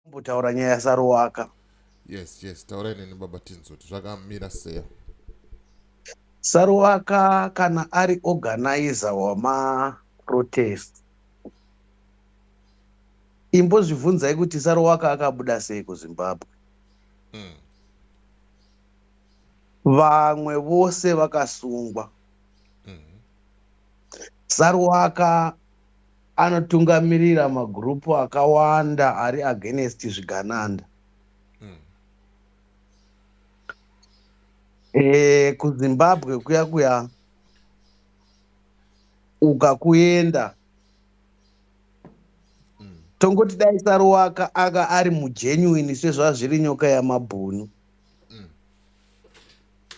Kumbotaura nyaya yaSaruwaka. Yes, yes, taurai neni baba tinzoti zvakamira sei. Saruwaka kana ari organizer wamaprotest imbozvibvunzai kuti Saruwaka akabuda sei kuZimbabwe. Vamwe vose vakasungwa. Saruwaka anotungamirira magurupu akawanda ari against zvigananda. KuZimbabwe kuya kuya ukakuenda tongoti dai Saruwaka aka ari mugenuine sezvazviri nyoka yamabhunu.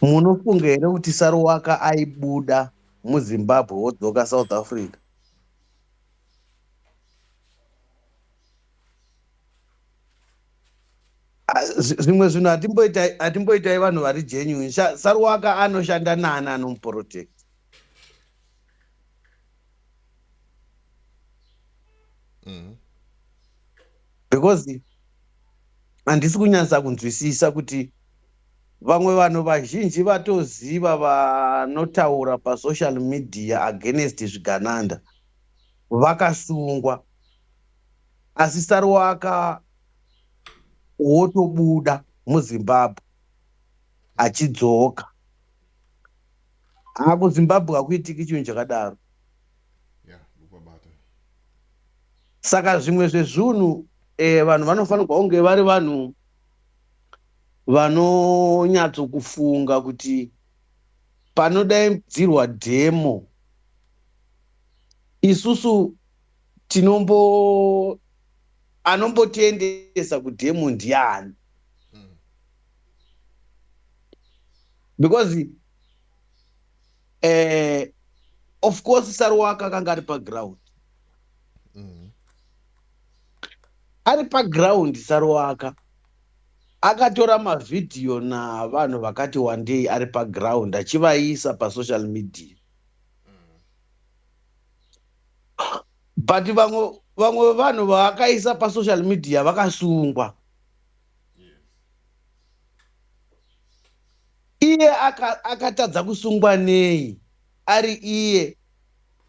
Munofunga here kuti Saruwaka aibuda muZimbabwe wodzoka South Africa? Zvimwe zvinhu hatimboitai vanhu vari genuine. Saruwaka anoshanda nani anomuprotect? Because handisi kunyatsa kunzwisisa kuti vamwe vanhu vazhinji vatoziva vanotaura pasocial media against zvigananda vakasungwa, asi Saruwaka wotobuda muZimbabwe achidzoka. KuZimbabwe hakuitiki chinhu chakadaro. Saka zvimwe zvezvinhu vanhu vanofanirwa kunge vari vanhu vanonyatsokufunga kuti panodaidzirwa demo isusu tinombo anombotiendesa kudemo ndiani? Because of course Saruwaka akanga ari paground. Ari paground Saruwaka akatora mavhidhiyo navanhu vakati wandei ari paground achivaisa pasocial media. But vamwe vevanhu vaakaisa pasocial media vakasungwa. Iye akatadza kusungwa nei? Ari iye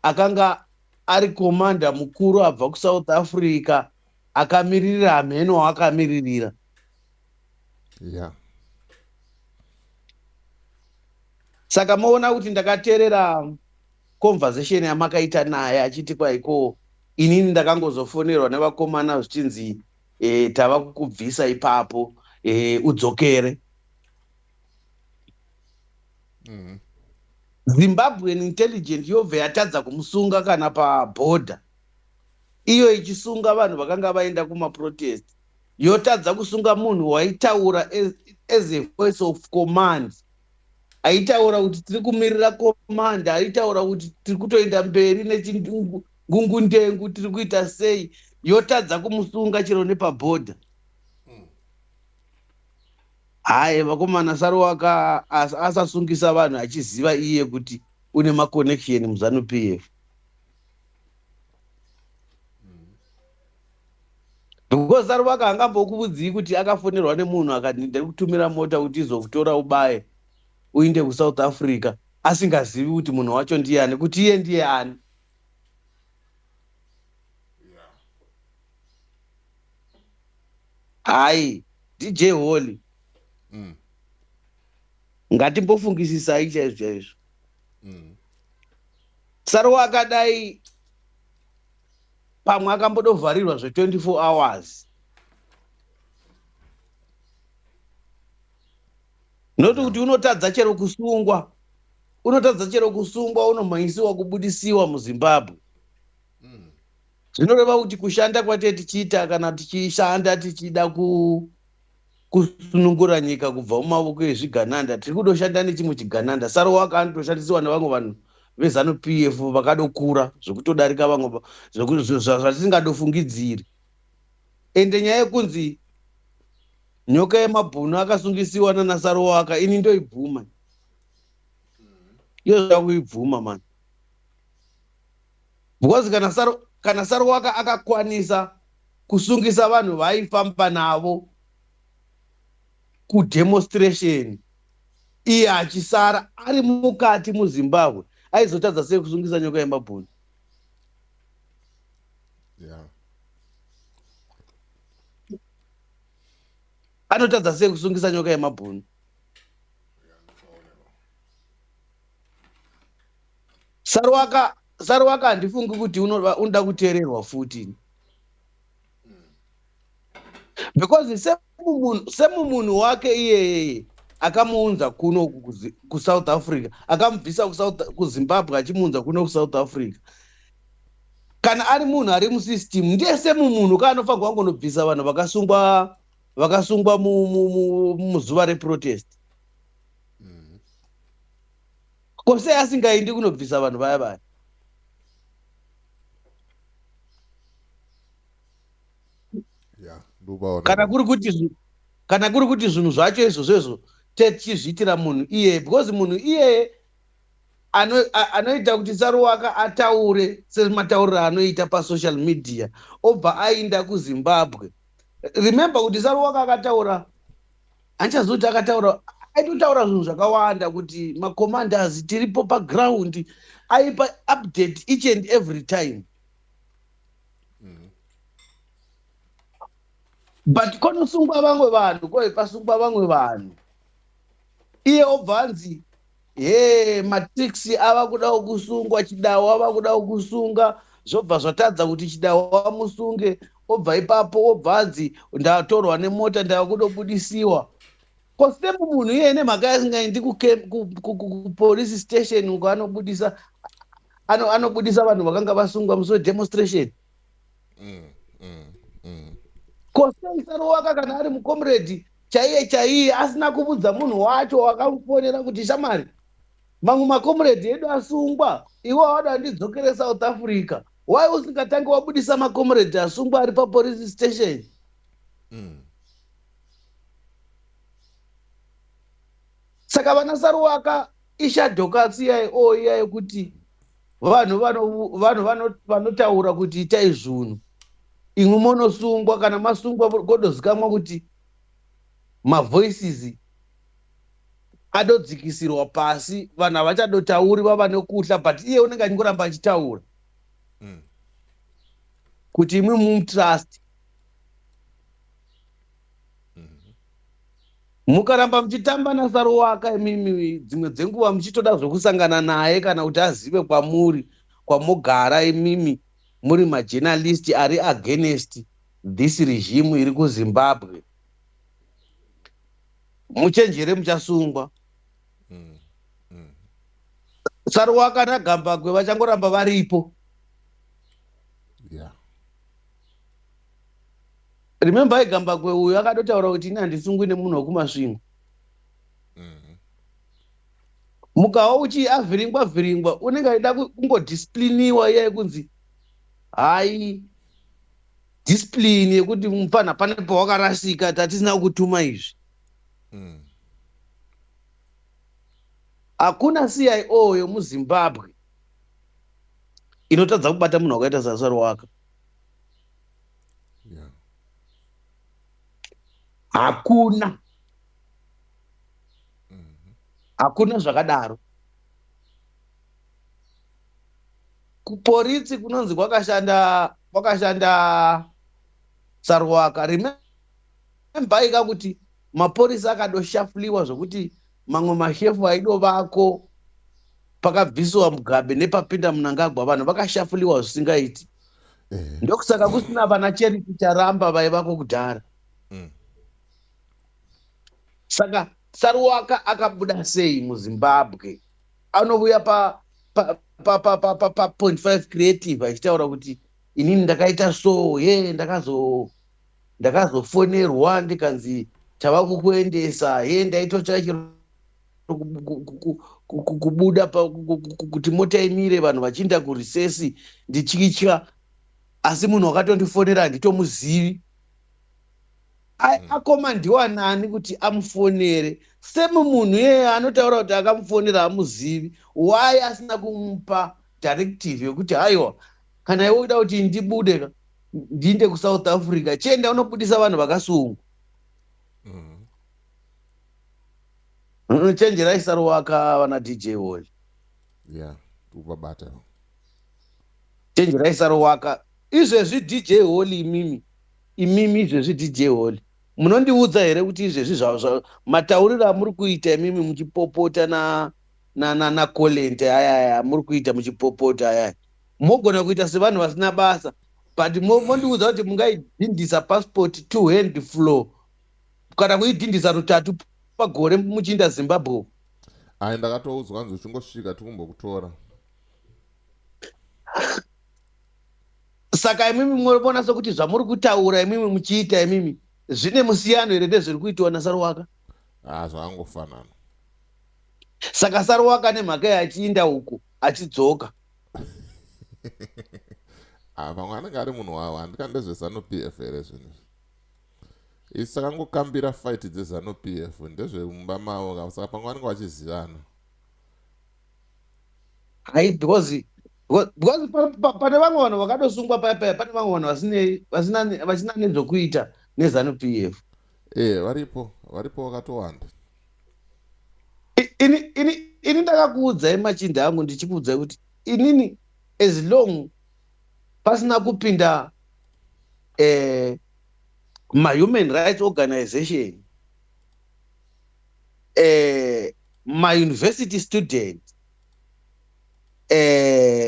akanga ari komanda mukuru abva kuSouth Africa akamiririra hameno waakamiririra. Saka moona kuti ndakateerera conversation yamakaita naye achiti kwaiko inini ndakangozofonerwa nevakomana zvichinzi tava kukubvisa ipapo udzokere. Zimbabwean intelligence yobva yatadza kumusunga kana pabhodha. Iyo ichisunga vanhu vakanga vaenda kumaprotest. Yotadza kusunga munhu waitaura as a voice of command. Aitaura kuti tiri kumirira command, aitaura kuti tiri kutoenda mberi nechingungundengu, tiri kuita sei. Yotadza kumusunga chero nepabhodha. Hayi vakomana, Saruwaka asasungisa vanhu achiziva iye kuti une maconnection muZANU PF. Because Saruwaka angambokuudzii kuti akafonerwa nemunhu akati ndiri kutumira mota kuti izokutora ubaye uinde kuSouth Africa, asingazivi kuti munhu wacho ndiye ani, kuti iye ndiye ani. Hayi DJ Holly, ngatimbofungisisai chaizvo chaizvo. Saruwaka dai pamwe akambodovharirwa zve24 hours, noti kuti unotadza chero kusungwa, unotadza chero kusungwa, unomhanyisiwa kubudisiwa muZimbabwe. Zvinoreva kuti kushanda kwatee tichiita kana tichishanda tichida kusunungura nyika kubva mumavoko ezvigananda, tiri kudoshanda nechimwe chigananda. Saruwaka anotoshandisiwa nevamwe vanhu veZANU PF vakadokura zvekutodarika vamwe zvatisingadofungidziri. Ende nyaya yekunzi nyoka yemabhunu akasungisiwa nana Saruwaka, ini ndoibvuma iyo, zvoda kuibvuma mani, because kana Saruwaka akakwanisa kusungisa vanhu vaaifamba navo kudemonstration iye achisara ari mukati muZimbabwe, aizotadza sei kusungisa Nyoka yemabhunu? Anotadza sei kusungisa Nyoka yemabhunu? Saruwaka, Saruwaka, handifungi kuti unoda kuteererwa futi, because semumunhu wake iyeyeye akamuunza kuno kuSouth Africa, akamubvisa kuZimbabwe achimuunza kuno kuSouth Africa, kana ari munhu ari musystem, ndiye semumunhu kaanofanirwa kungonobvisa vanhu vakasungwa muzuva reprotest. Ko sei asingaendi kunobvisa vanhu vaya vaya? Yeah, ndobaona. Kana kuri kuti zvinhu zvacho izvozvo izvo tichizviitira munhu iyeye, because munhu iyeye anoita kuti Saruwaka ataure sematauriro anoita pasocial media, obva aenda kuZimbabwe. Remember kuti Saruwaka akataura, handichazivi kuti akataura, aitotaura zvinhu zvakawanda kuti macommanders tiripo paground, aipa update each and every time. But konosungwa vamwe vanhu, koi pasungwa vamwe vanhu, iye obva anzi, "He, matrix ava kudawo kusungwa, Chidawo ava kudawo kusunga." Zvobva zvatadza kuti Chidawo amusunge. Obva ipapo obva anzi, "Ndatorwa nemota, ndava kudobudisiwa." Ko semu munhu iyeye, nemhaka yasingaendi kupolice station uko anobudisa vanhu vakanga vasungwa musi wedemonstration? Ko sei Saruwaka, kana ari mucomrade chaiye chaiye, asina kubudza munhu wacho wakamufonera kuti, "Shamari, mamwe macomrade edu asungwa, iwe wada ndidzokere South Africa, wai usingatangi wabudisa macomrade asungwa ari papolice station?" Saka vana Saruwaka ishadow CIO iya yekuti vanhu vanotaura kuti itai zvunhu, imwe monosungwa. Kana masungwa, kodozikamwa kuti mavoices adodzikisirwa pasi, vanhu havachadotauri, vava nekuhla, but iye unenge achingoramba achitaura kuti imwe mumutrust. Mukaramba muchitamba naSaruwaka imimi, dzimwe dzenguva muchitoda zvokusangana naye kana kuti azive kwamuri, kwamogara imimi muri majournalist ari against this regime iri kuZimbabwe, muchenjere, muchasungwa. Saruwaka naGambagwe vachangoramba varipo. Remember, aigambakwe uyu akatotaura kuti, "Ini handisungwi nemunhu wekuMasvingo." Mukawa uchi avhiringwa vhiringwa, unenge achida kungodiscipliniwa iya yekunzi hai, discipline yekuti mufana pane pawakarasika, tatisina kutuma izvi. Hakuna CIO yomuZimbabwe inotadza kubata munhu wakaita saSaruwaka. Hakuna. Hakuna zvakadaro. Kupolisi kunonzi kwakashanda Saruwaka, remember ka kuti maporisa akadoshafuliwa zvokuti mamwe mashefu aidovako pakabvisiwa Mugabe nepapinda Munangagwa, vanhu vakashafuliwa zvisingaiti. Ndokusaka kusina vana Charity Charamba vaivako kudhara. Saka Saruwaka akabuda sei muZimbabwe? Anouya pa pa Point 5 Creative achitaura kuti, "Inini ndakaita so, ye ndakazofonerwa ndikanzi tava kukuendesa, ye ndaitotsva chero kubuda kuti mota imire, vanhu vachiinda kurecess, ndichitya, asi munhu wakatondifonera handitomuzivi." Akoma ndiwanani kuti amufonere? Semu munhu iyeye anotaura kuti akamufonera amuzivi, why asina kumupa directive yekuti, "Haiwa, kana iwe uda kuti ndibude ka, Ndiinde kuSouth Africa, chienda unobudisa vanhu vakasungwa. Chenjerai Saruwaka, vana DJ Holy. Yeah, tikubabata. Chenjerai Saruwaka. Izvezvi, DJ Holy, imimi izvezvi, DJ Holy, munondiudza here kuti izvezvi matauriro amuri kuita imimi muchipopota na na na nacolent ayaya muri kuita muchipopota ayaya, mogona kuita sevanhu vasina basa, but mondiudza kuti mungaidhindisa passport two hand flow kana kuidhindisa rutatu pagore muchiinda Zimbabwe? Ai, ndakatoudzwa kanzi uchingosvika tikumbokutora. Saka imimi munoona sekuti zvamuri kutaura imimi muchiita imimi zvine musiyano here nezviri kuitiwa naSaruwaka? Ah, zvakangofanana. Saka Saruwaka nemhaka yachiinda uku achidzoka. Ah, pamwe anenge ari munhu wavo. Handika ndezveZANU PF here zvinhu izvi? Isi takangokambira fight dzeZANU PF, ndezvemumba mavo, saka pamwe vanenge vachizivana. Hai, because pane vamwe vanhu vakatosungwa paya paya, pane vamwe vanhu vasina nezvokuita neZANU PF. E, varipo, varipo vakatowanda. Ini ndakakuudzai, machinda angu, ndichikuudzai kuti inini as long pasina kupinda mahuman rights organization, mauniversity student,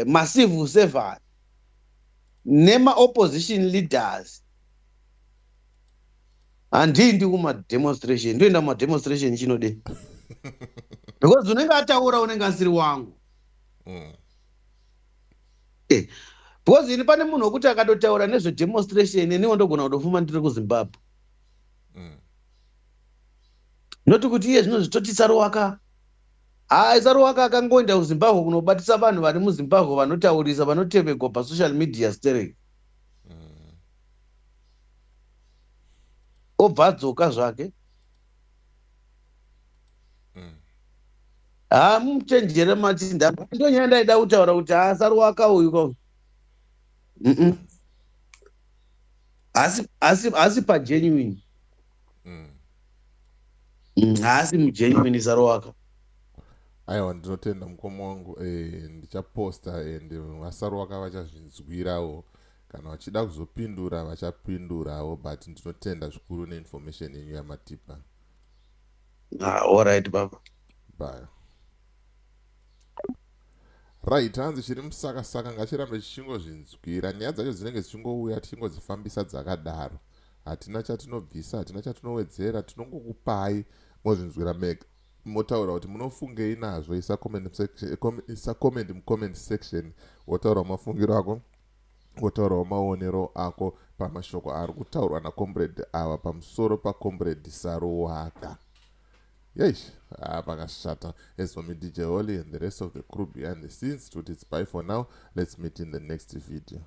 macivil servant nemaopposition leaders, handindi kumademonstration. Ndoenda kumademonstration chinodei? Because unenge ataura unenge asiri wangu. Because ini pane munhu wekuti akatotaura nezvedemonstration, iniwo ndogona kutofuma ndiri kuZimbabwe. Noti kuti iye zvino zvitoti Saruwaka, hai, Saruwaka akangoenda kuZimbabwe kunobatisa vanhu vari muZimbabwe vanotaurisa, vanotevegwa pasocial media sterek, obva adzoka zvake. Ha, muchenjere, machinda. Ndonyaya ndaida kutaura kuti ha, Saruwaka uyu ka Asi pagenuine. Haasi mugenuine Saruwaka. Aiwa, ndinotenda, mukoma wangu. Ndichaposta and vaSaruwaka vachazvinzwirawo. Kana vachida kuzopindura vachapindurawo, but ndinotenda zvikuru neinformation yenyu yamatipa. Ah, alright baba. Bye. Right, hanzi chiri musakasaka ngachirambe chichingozvinzwira. Nyaya dzacho dzinenge dzichingouya, tichingodzifambisa dzakadaro. Hatina chatinobvisa, hatina chatinowedzera, tinongokupai mozvinzwira mega, motaura kuti munofungei nazvo. Isa comment section, isa comment mucomment section, wotaurawo mafungiro ako, wotaurawo maonero ako pamashoko ari kutaurwa nacomrade ava pamusoro pacomrade Saruwaka. Yesh, ah, pakashata. As for me, DJ Holly, and the rest of the crew behind the scenes, it's bye for now. Let's meet in the next video.